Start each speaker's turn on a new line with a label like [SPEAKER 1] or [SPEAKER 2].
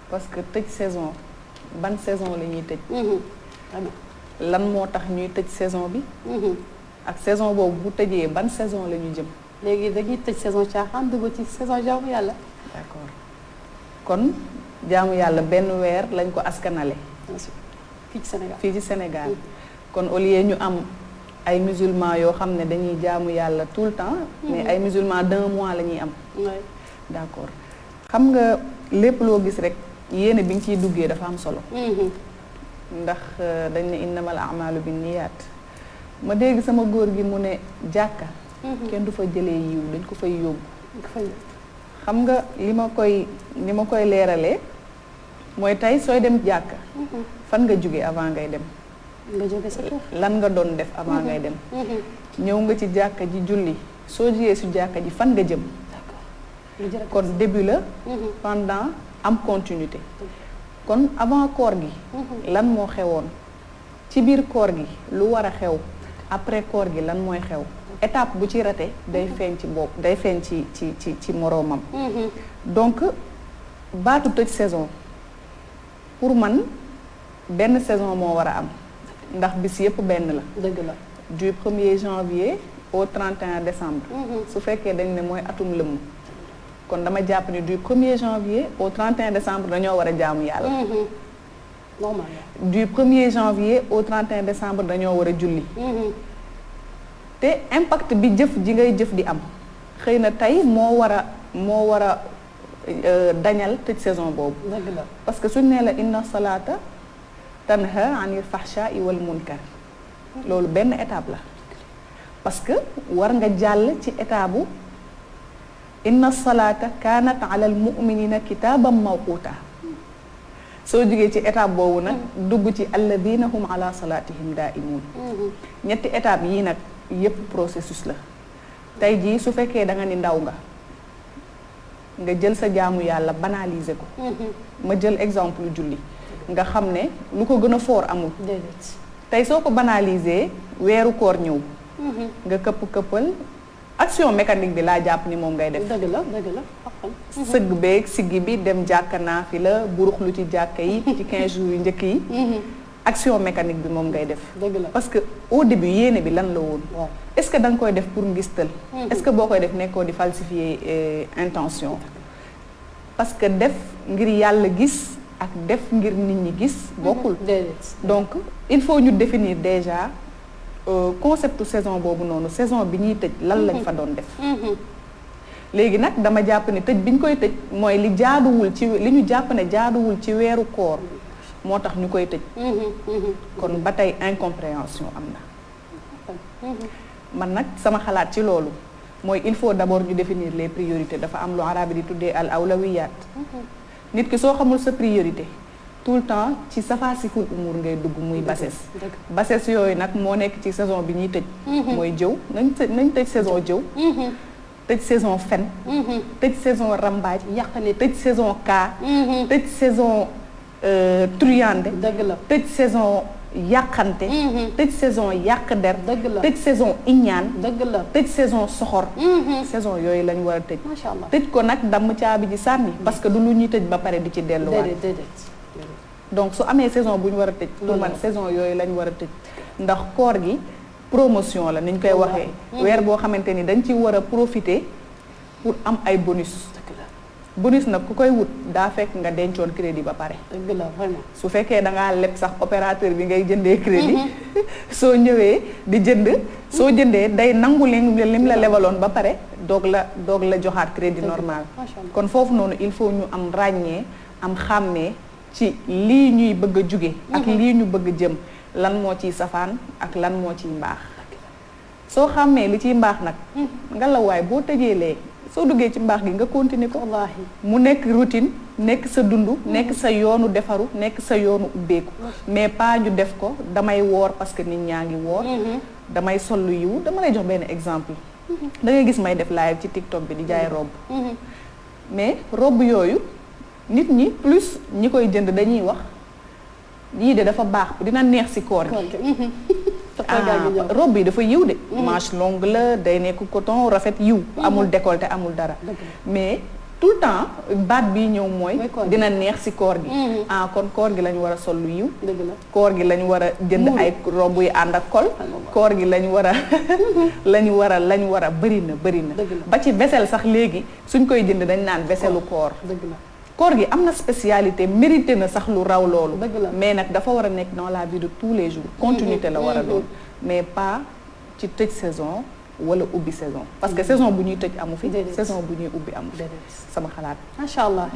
[SPEAKER 1] parce que tëj saison ban saison la ñuy tëj. lan moo tax ñuy tëj saison bi. ak saison boobu bu tëjee ban saison la ñu jëm.
[SPEAKER 2] léegi dañuy tëj saison caaxaan dugg ci saison jaamu yàlla.
[SPEAKER 1] d'accord kon jaamu yàlla benn weer lañ ko askanale.
[SPEAKER 2] fii ci Sénégal
[SPEAKER 1] fii ci Sénégal. kon au lieu ñu am ay musulmans yoo xam ne dañuy jaamu yàlla tout le temps. mais ay musulmans d'un mois la ñuy am. d'accord xam nga lépp loo gis rek yéene bi nga ciy duggee dafa am solo. ndax dañ ne innamal a'malu binniyaat ma dégg sama góor gi mu ne jàkka. kenn du fa jëlee yiw dañ ko fay yóbbu. xam nga li ma koy leeralee mooy tey sooy dem jàkka. fan nga jóge avant ngay dem.
[SPEAKER 2] nga jóge sa kër.
[SPEAKER 1] lan nga doon def avant ngay dem. ñëw nga ci jàkka ji julli soo jugee su jàkka ji fan nga jëm. kon début la. pendant am continuité. kon avant koor gi. lan moo xewoon ci biir koor gi lu war a xew après koor gi lan mooy xew. étape bu ci raté day feeñ ci bopp day feeñ ci moroomam. donc baatu tëj saison pour man benn saison moo war a am ndax bis yépp benn la.
[SPEAKER 2] dëgg la
[SPEAKER 1] du 1er janvier au 31 décembre. su fekkee dañ ne mooy atum lëmm. kon dama jàpp ni du 1er janvier au 31 décembre dañoo war a jaamu yàlla.
[SPEAKER 2] normal
[SPEAKER 1] du 1er janvier au 31 décembre dañoo war a julli. te impact bi jëf ji ngay jëf di am xëy na tey moo war a dañal tëj saison boobu.
[SPEAKER 2] dëgg la
[SPEAKER 1] parce que suñ nee la inna salaata tanha anil fahsha'i wal munkar loolu benn étape la parce que war nga jàll ci étape bu inna salaata kaanat alal mu'minina kitaaban mawquuta soo jógee ci étape boobu nag dugg ci alladina hum ala salaatihim daa'imuun ñetti étape yii nag yépp processus la tey jii su fekkee da nga ni ndaw nga jël sa jaamu yàlla banaliser ko. ma jël exemple julli nga xam ne lu ko gën a foor amul. tey soo ko banaliser weeru koor ñëw. nga këppal action mécanique bi laa jàpp ni moom ngay def.
[SPEAKER 2] dëgg la
[SPEAKER 1] sëgg beeg siggi bi dem jàkka naa fi la burux lu ci jàkka yi ci 15 jours yu njëkk yi. action mécanique bi moom ngay def.
[SPEAKER 2] dëgg la
[SPEAKER 1] parce que au début yéene bi lan la woon. est-ce que da nga koy def pour ngistal. est-ce que boo koy def nekkoo di falsifier intention. parce que def ngir yàlla gis ak def ngir nit ñi gis. bokkul donc il faut ñu définir déjà concept saison boobu noonu saison bi ñuy tëj lan lañ fa doon def. léegi nag dama jàpp ne tëj bi ñu koy tëj mooy li jaaduwul ci li ñu jàpp ne jaaduwul ci weeru koor. moo tax ñu koy tëj. kon ba tey incompréhension am na. man nag sama xalaat ci loolu mooy il faut d'abord ñu définir les priorités dafa am lu arabe di tuddee al awlawiyat. nit ki soo xamul sa priorité tout le temps ci safasikul umur ngay dugg muy bassesse. bassesse yooyu nag moo nekk ci saison bi ñuy tëj. mooy jëw nañ tëj saison jëw. tëj saison fen. tëj saison rambaaj yàqane tëj saison kaa. tëj saison. truyande
[SPEAKER 2] dëgg la
[SPEAKER 1] tëj saison yàqante tëj saison yàq der
[SPEAKER 2] dëgg la
[SPEAKER 1] tëj saison iñaan
[SPEAKER 2] dëgg la
[SPEAKER 1] tëj saison soxor saison yooyu lañ war a tëj
[SPEAKER 2] macha allah
[SPEAKER 1] tëj ko nag damm caabi ji sànni parce que du lu ñuy tëj ba pare di ci delluwaat donc su amee saison bu ñu war a tëj pour man saison yooyu lañ war a tëj ndax koor gi promotion la ni ñu koy waxee weer boo xamante ni dañ ci war a profiter pour am ay bonus bonus nag ku koy wut daa fekk nga dencoon crédit ba pare.
[SPEAKER 2] dëgg la vraiment.
[SPEAKER 1] su fekkee da ngaa leb sax opérateur bi ngay jëndee crédit. soo ñëwee di jënd. soo jëndee day nangu lim la lebaloon ba pare doog la joxaat crédit normal. kon foofu noonu il faut ñu am ràññee am xàmmee ci lii ñuy bëgg a jóge ak lii ñu bëgg a jëm lan moo ciy safaan ak lan moo ciy mbaax. soo xàmmee li ciy mbaax nag. nga la waay boo tëjee lee soo duggee ci mbaax gi nga continuer ko. wallaahi mu nekk routine nekk sa dund. nekk sa yoonu defaru nekk sa yoonu ubbeeku. mais pas ñu def ko damay woor parce que nit ñaa ngi woor. damay sol lu yiw dama lay jox benn exemple. da ngay gis may def live ci TikTok bi di jaay robe. mais robe yooyu nit ñi plus ñi koy jënd dañuy wax yii de dafa baax dina neex ci koor gi. robe yi dafa yiw de. manche longue la day nekk coton rafet yiw. amul décolleté amul dara. mais tout le temps baat bii ñëw mooy
[SPEAKER 2] Mooy koor gi.
[SPEAKER 1] dina neex ci koor gi ah kon koor gi lañu war a sol lu yiw
[SPEAKER 2] dëgg la
[SPEAKER 1] koor gi lañu war a jënd
[SPEAKER 2] Muuru.
[SPEAKER 1] ay robb yu ànd ak kol koor gi lañu war a lañu war a bëri na
[SPEAKER 2] Dëgg la.
[SPEAKER 1] ba ci vaisselle sax léegi suñ koy jënd dañ naan vaisselle koor
[SPEAKER 2] dëgg la
[SPEAKER 1] koor gi am na spécialité mérité na sax lu raw loolu
[SPEAKER 2] Dëgg la.
[SPEAKER 1] mais nag dafa war a nekk dans la vie de tous les jours continuité la war a doon mais pas ci tëj saison wala ubbi saison parce que saison bu ñuy tëj amu fi
[SPEAKER 2] Déedéet.
[SPEAKER 1] saison bu ñuy ubbi amu fi
[SPEAKER 2] déedéet
[SPEAKER 1] sama xalaat
[SPEAKER 2] macha allah